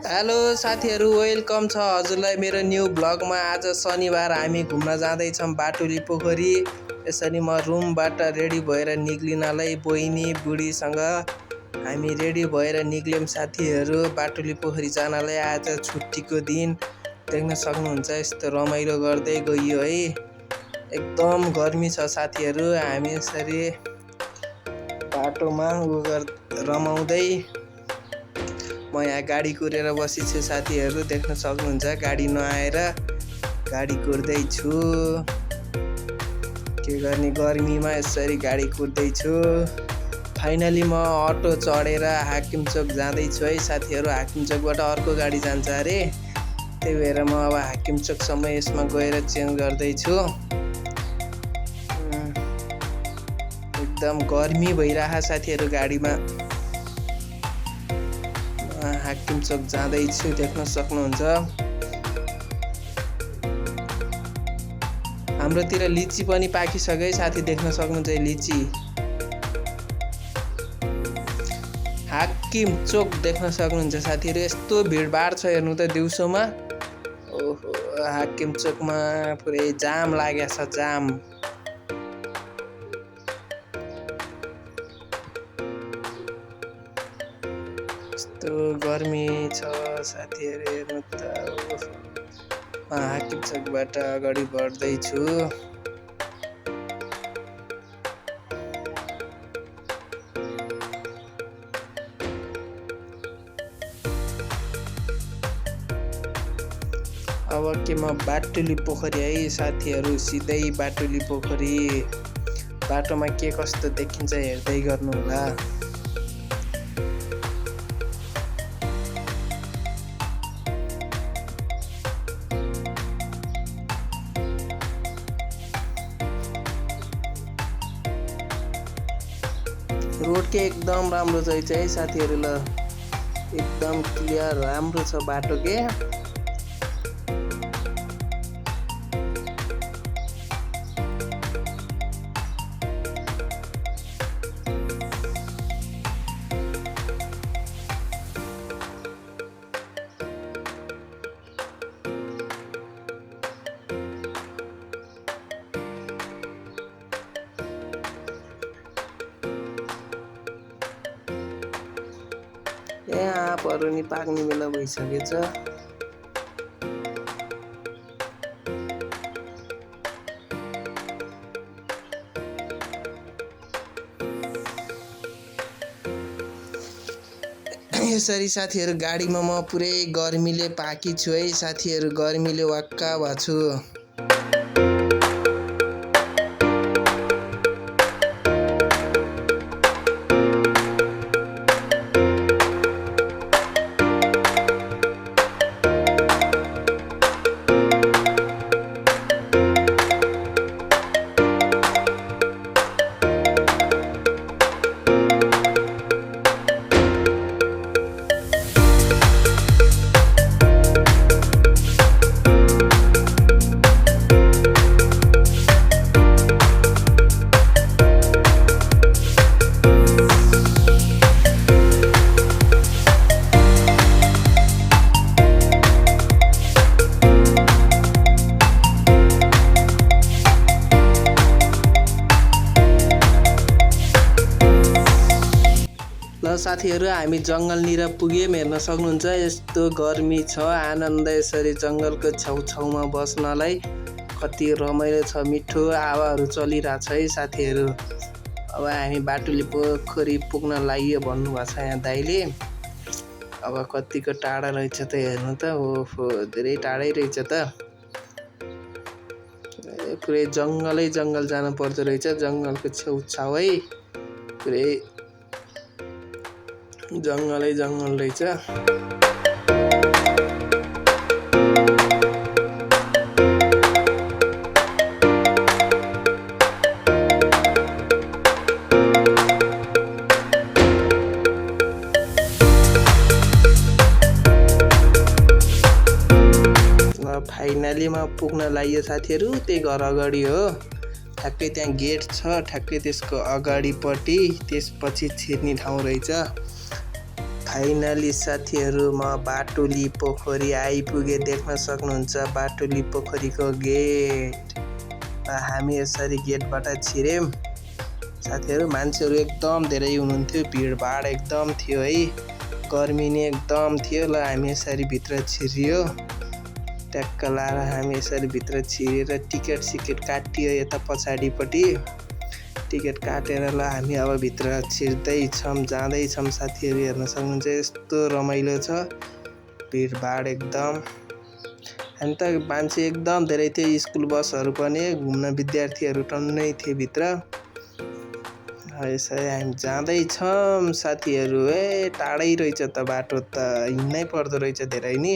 Hello साथीहरू, welcome छ हजुरलाई मेरो न्यू ब्लगमा। आज शनिबार हामी घुम्न जाँदैछौँ बाटुली पोखरी। यसरी म रुमबाट रेडी भएर निक्लिनलाई बहिनी बुढीसँग हामी रेडी भएर निक्ल्यौँ साथीहरू बाटुली पोखरी जानलाई। आज छुट्टीको दिन देख्न सक्नुहुन्छ, यस्तो रमाइलो गर्दै गइयो है। एकदम गर्मी छ साथीहरू। हामी यसरी बाटोमा रमाउँदै म यहाँ गाडी कुरेर बसिछु साथीहरू, देख्न सक्नुहुन्छ। गाडी नआएर गाडी कुर्दैछु। के गर्ने, गर्मीमा यसरी गाडी कुर्दैछु। फाइनली म अटो चढेर हाकिम चोक जाँदैछु है साथीहरू। हाकिम चोकबाट अर्को गाडी जान्छ अरे, त्यही भएर म अब हाकिम चोकसम्म यसमा गएर चेन्ज गर्दैछु। एकदम गर्मी भइरहेको साथीहरू गाडीमा। हाकिम चोक जाँदैछु, देख्न सक्नुहुन्छ। हाम्रोतिर लिची पनि पाकिसक्यो साथी, देख्न सक्नुहुन्छ लिची। हाकिम चोक देख्न सक्नुहुन्छ साथीहरू। यस्तो भिडभाड छ हेर्नु त दिउँसोमा। ओहो, हाकिम चोकमा पुरै जाम लागेको छ, जाम। यस्तो गर्मी छ साथीहरू, हेर्नु त। हाकिम चोकबाट अगाडि बढ्दैछु। अब के म बाटुली पोखरी है साथीहरू, सिधै बाटुली पोखरी। बाटोमा के कस्तो देखिन्छ हेर्दै गर्नु होला। रोड के एकदम राम्रो छ है साथीहरू। ल एकदम क्लियर राम्रो छ बाटो के। आँपहरू नि पाक्ने बेला भइसकेछ। यसरी साथीहरू गाडीमा म पुरै गर्मीले पाकी छु है साथीहरू। गर्मीले वाक्का भएको छु। साथीहरू हामी जङ्गलनिर पुग्यौँ, हेर्न सक्नुहुन्छ। यस्तो गर्मी छ, आनन्द यसरी जङ्गलको छेउछाउमा बस्नलाई कति रमाइलो छ। मिठो हावाहरू चलिरहेछ है साथीहरू। अब हामी बाटुली पोखरी पुग्न लाग्यो भन्नुभएको छ यहाँ दाइले। अब कतिको टाढा रहेछ त हेर्नु त। ओहो, धेरै टाढै रहेछ त। पुरै जङ्गलै जङ्गल जानु पर्दो रहेछ। जङ्गलको छेउछाउ है, पुरै जङ्गलै जङ्गल रहेछ। फाइनली म पुग्न लाग्यो साथीहरू। त्यही घर अगाडि हो, ठ्याक्कै त्यहाँ गेट छ, ठ्याक्कै त्यसको अगाडिपट्टि। त्यसपछि छिर्ने ठाउँ रहेछ। फाइनली साथीहरू म बाटुली पोखरी आइपुगे। देख्न सक्नुहुन्छ बाटुली पोखरीको गेट। हामी यसरी गेटबाट छिर्यौँ साथीहरू। मान्छेहरू एकदम धेरै हुनुहुन्थ्यो, भिडभाड एकदम थियो है, गर्मी नै एकदम थियो। ल हामी यसरी भित्र छिरियो, ट्याक्क लाएर हामी यसरी भित्र छिरेर टिकट सिकेट काटियो यता पछाडिपट्टि। टिकट काटेर ल हामी अब भित्र छिर्दैछौँ, जाँदैछौँ साथीहरू। हेर्न सक्नुहुन्छ यस्तो रमाइलो छ, भिडभाड एकदम। हामी त मान्छे एकदम धेरै थियो, स्कुल बसहरू पनि घुम्न विद्यार्थीहरू टन्नै थिए भित्र। यसरी हामी जाँदैछौँ साथीहरू। टाढै रहेछ त बाटो, त हिँड्नै पर्दो रहेछ धेरै नि।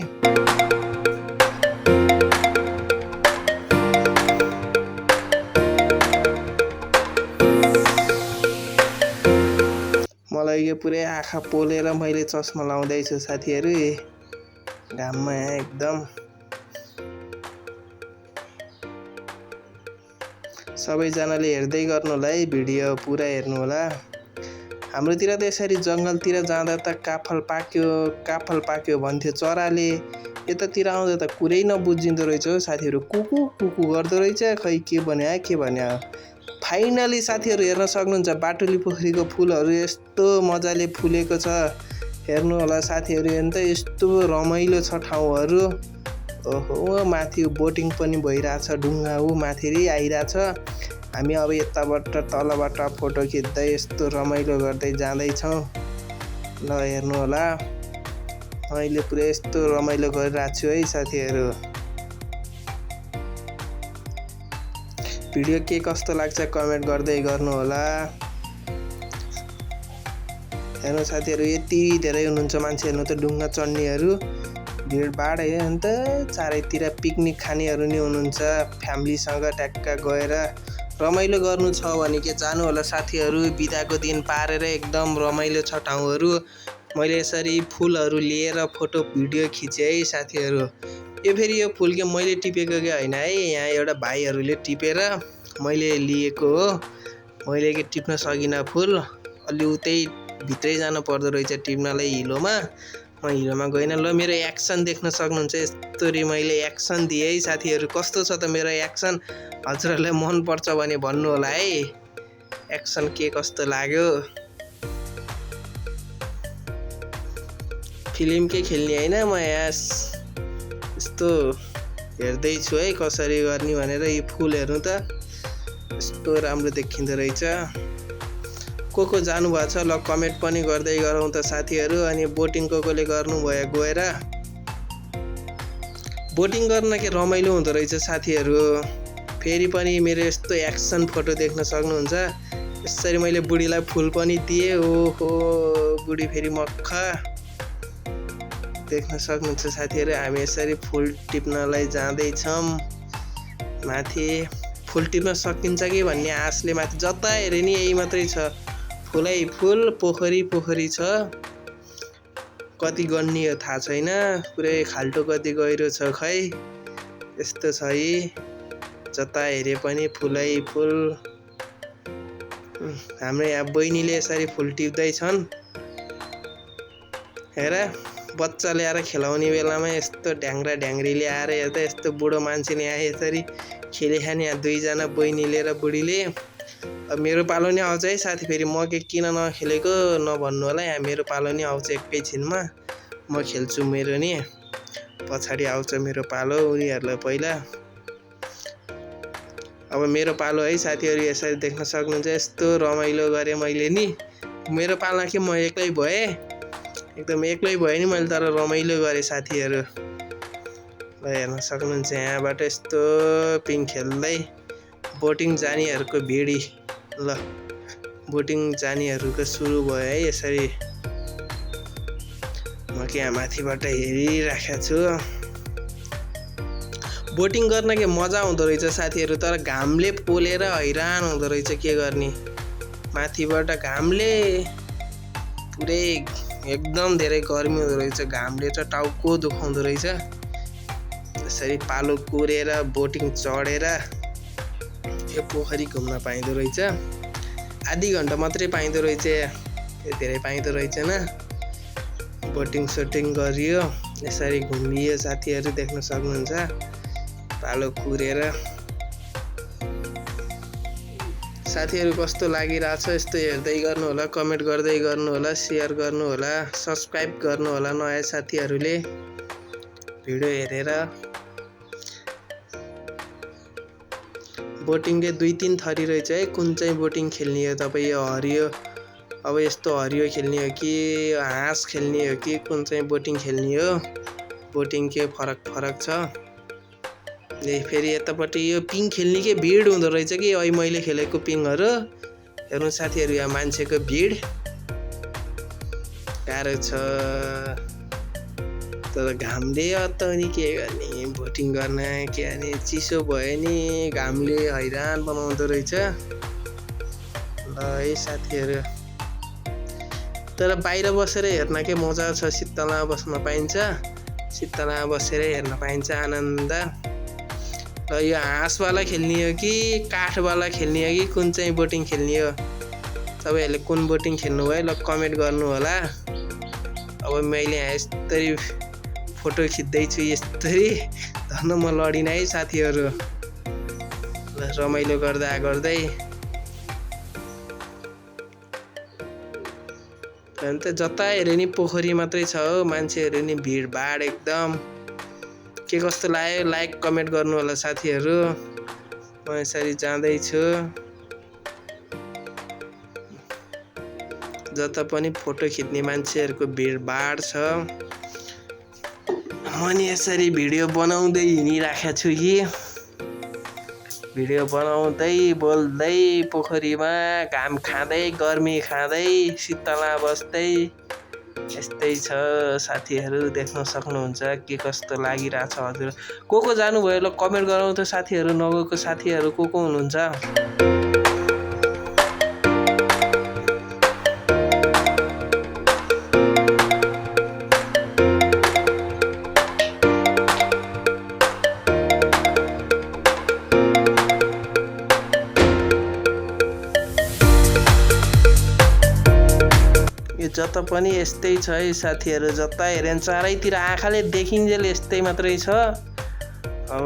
मलाई यो पुरै आँखा पोलेर मैले चस्मा लाउँदैछु साथीहरू, घाममा यहाँ एकदम। सबैजनाले हेर्दै गर्नु होला है, भिडियो पुरा हेर्नु होला। हाम्रोतिर त यसरी जङ्गलतिर जाँदा त काफल पाक्यो भन्थ्यो चराले। यतातिर आउँदा त कुरै नबुझिँदो रहेछ हो साथीहरू, कुकु कुकु गर्दो रहेछ। खै के भन्यो। फाइनली साथीहरू हेर्न सक्नुहुन्छ बाटुली पोखरीको फुलहरू यस्तो मजाले फुलेको छ। हेर्नु होला साथीहरू, हेर्नु त यस्तो रमाइलो छ ठाउँहरू। ओहो, माथि बोटिङ पनि भइरहेछ, ढुङ्गा माथि आइरहेछ। हामी अब यताबाट तलबाट फोटो खिच्दै यस्तो रमाइलो गर्दै जाँदैछौँ। ल हेर्नु होला, मैले पुरै यस्तो रमाइलो गरिरहेको छु है साथीहरू। भिडियो के कस्तो लाग्छ कमेन्ट गर्दै गर्नु होला। हेर्नु साथीहरू, यति धेरै हुनुहुन्छ मान्छे। हेर्नु त ढुङ्गा चढ्नेहरू, भिडभाड है। अन्त चारैतिर पिकनिक खानेहरू नि हुनुहुन्छ। फ्यामिलीसँग ट्याक्क गएर रमाइलो गर्नु छ भने के जानु होला साथीहरू। बिदाको दिन पारेर एकदम रमाइलो छ ठाउँहरू। मैले यसरी फुलहरू लिएर फोटो भिडियो खिचेँ है साथीहरू। यो फेरि यो फुल के मैले टिपेको कि होइन है, यहाँ एउटा भाइहरूले टिपेर मैले लिएको हो। मैले के टिप्न सकिनँ फुल, अलि उतै भित्रै जानु पर्दो रहेछ टिप्नलाई हिलोमा। म हिलोमा गइनँ। ल मेरो एक्सन देख्न सक्नुहुन्छ, यस्तोरी मैले एक्सन दिएँ है साथीहरू। कस्तो छ त मेरो एक्सन, हजुरहरूलाई मनपर्छ भने भन्नु होला है, एक्सन के कस्तो लाग्यो। फिल्म के खेल्ने होइन, म यहाँ यस्तो हेर्दैछु है कसरी गर्ने भनेर। यो फुल हेर्नु त यस्तो राम्रो देखिँदो रहेछ। को जानुभएको छ ल कमेन्ट पनि गर्दै गरौँ त साथीहरू। अनि बोटिङ कोले गर्नुभयो गएर, बोटिङ गर्न के रमाइलो हुँदो रहेछ साथीहरू। फेरि पनि मेरो यस्तो एक्सन फोटो देख्न सक्नुहुन्छ। यसरी मैले बुढीलाई फुल पनि दिएँ। ओहो, बुढी फेरि मक्ख देख्न सक्नुहुन्छ साथीहरू। हामी यसरी फुल टिप्नलाई जाँदैछौँ माथि। फुल टिप्न सकिन्छ कि भन्ने आशले माथि जता हेरे नि यही मात्रै छ, फुलै फुल, पोखरी छ। कति गन्ने हो थाहा छैन, पुरै खाल्टो कति गहिरो छ खै, यस्तो छ है। जता हेरे पनि फुलै फुल। हाम्रो यहाँ बहिनीले यसरी फुल टिप्दैछन्। हेर, बच्चा ल्याएर खेलाउने बेलामा यस्तो ढ्याङ्ग्रा ढ्याङ्ग्रीले आएर हेर्दा यस्तो बुढो मान्छेले आए यसरी खेलेखाने। यहाँ दुईजना बहिनीले र बुढीले। अब मेरो पालो नि आउँछ है साथी। फेरि म के किन नखेलेको नभन्नु होला, यहाँ मेरो पालो नि आउँछ एकैछिनमा। म खेल्छु मेरो नि, पछाडि आउँछ मेरो पालो, उनीहरूलाई पहिला। अब मेरो पालो है साथीहरू। यसरी देख्न सक्नुहुन्छ यस्तो रमाइलो गरेँ मैले नि। मेरो पालमा के म एक्लै भएँ, एकदम एक्लै भएँ नि मैले, तर रमाइलो गरेँ साथीहरू। ल हेर्न सक्नुहुन्छ यहाँबाट यस्तो पिङ खेल्दै बोटिङ जानेहरूको भिडी। ल बोटिङ जानेहरूको सुरु भयो है यसरी। म के यहाँ माथिबाट हेरिराखेको छु। बोटिङ गर्न के मजा आउँदो रहेछ साथीहरू, तर घामले पोलेर हैरान हुँदो रहेछ। के गर्ने, माथिबाट घामले पुरै एकदम धेरै गर्मी हुँदो रहेछ। घामले त टाउको दुखाउँदो रहेछ। यसरी पालो कुरेर बोटिङ चढेर यो पोखरी घुम्न पाइँदो रहेछ। आधी घन्टा मात्रै पाइँदो रहेछ, धेरै पाइँदो रहेछन्। बोटिङ सोटिङ गरियो, यसरी घुमियो साथीहरू देख्न सक्नुहुन्छ। पालो कुरेर साथीहरू कस्तो लागिरहेछ यस्तो हेर्दै गर्नु होला, कमेन्ट गर्दै गर्नु होला, सेयर गर्नु होला, सब्स्क्राइब गर्नु होला नयाँ साथीहरूले भिडियो हेरेर। बोटिङले 2-3 थरी रहेछ है, कुन चाहिँ बोटिङ खेल्ने हो तपाईँ? यो हरियो, अब यस्तो हरियो खेल्ने हो कि हाँस खेल्ने हो कि कुन चाहिँ बोटिङ खेल्ने हो? बोटिङ के फरक छ। फेरि यतापट्टि यो पिङ खेल्ने के भिड हुँदो रहेछ कि अहिले मैले खेलेको पिङहरू हेर्नु साथीहरू। यहाँ मान्छेको भिड गाह्रो छ, तर घामले नि के गर्ने, बोटिङ गर्न के गर्ने, चिसो भयो नि घामले हैरान बनाउँदो रहेछ। ल है साथीहरू, तर बाहिर बसेर हेर्न के मजा छ, शीतलमा बस्न पाइन्छ, शीतलमा बसेर हेर्न पाइन्छ आनन्द। र यो हाँसवाला खेल्ने हो कि काठवाला खेल्ने हो कि कुन चाहिँ बोटिङ खेल्ने हो? तपाईँहरूले कुन बोटिङ खेल्नुभयो ल कमेन्ट गर्नु होला। अब मैले यस्तरी फोटो खिच्दैछु, यस्तरी धन्न म लडिनँ है साथीहरू। ल रमाइलो गर्दै अन्त जता हेऱ्यो नि पोखरी मात्रै छ हो, मान्छेहरू नि भिडभाड एकदम। के कस्तो लाग्यो लाइक कमेन्ट गर्नु होला साथीहरू। म यसरी जाँदैछु, जता पनि फोटो खिच्ने मान्छेहरूको भिडभाड छ। म नि यसरी भिडियो बनाउँदै हिँडिराखेको छु कि भिडियो बनाउँदै बोल्दै पोखरीमा घाम खाँदै गर्मी खाँदै शीतलमा बस्दै यस्तै छ साथीहरू, देख्न सक्नुहुन्छ के कस्तो लागिरहेछ हजुर। को जानुभयो ल कमेन्ट गराउँ त साथीहरू, नगएको साथीहरू को हुनुहुन्छ? यो जता पनि यस्तै छ है साथीहरू, जता हेर्यो चारैतिर आँखाले देखिन्जेल यस्तै मात्रै छ। अब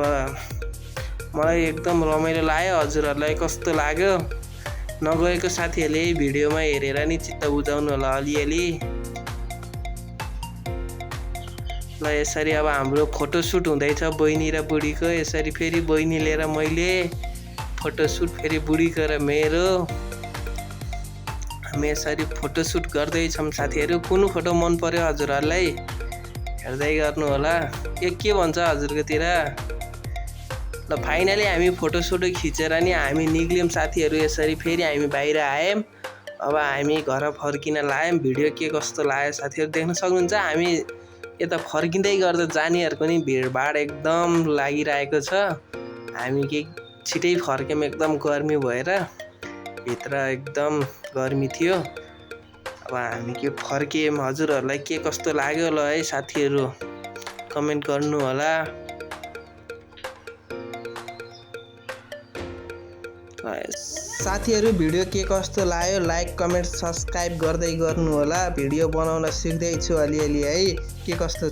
मलाई एकदम रमाइलो लाग्यो, हजुरहरूलाई कस्तो लाग्यो? नगएको साथीहरूले भिडियोमा हेरेर नि चित्त बुझाउनु होला अलिअलि। ल यसरी अब हाम्रो फोटोसुट हुँदैछ बहिनी र बुढीको। यसरी फेरि बहिनी लिएर मैले फोटोसुट, फेरि बुढीको र मेरो। हामी यसरी फोटोसुट गर्दैछौँ साथीहरू। कुन फोटो मन पर्यो हजुरहरूलाई हेर्दै गर्नु होला। के भन्छ हजुरकोतिर? ल फाइनली हामी फोटोसुट खिचेर नि हामी निक्ल्यौँ साथीहरू। यसरी फेरि हामी बाहिर आयौँ। अब हामी घर फर्किन लाग्यौँ। भिडियो के कस्तो लाग्यो साथीहरू देख्न सक्नुहुन्छ। हामी यता फर्किँदै गर्दा जानेहरूको नि भिडभाड एकदम लागिरहेको छ। हामी के छिटै फर्क्यौँ, एकदम गर्मी भएर, भित्र एकदम गर्मी थियो। अब हामी के फर्कियौँ। हजुरहरूलाई के कस्तो लाग्यो ल है साथीहरू कमेन्ट गर्नु होला। साथीहरू भिडियो के कस्तो लाग्यो लाइक कमेन्ट सब्स्क्राइब गर्दै गर्नु होला। भिडियो बनाउन सिक्दैछु अलिअलि है, के कस्तो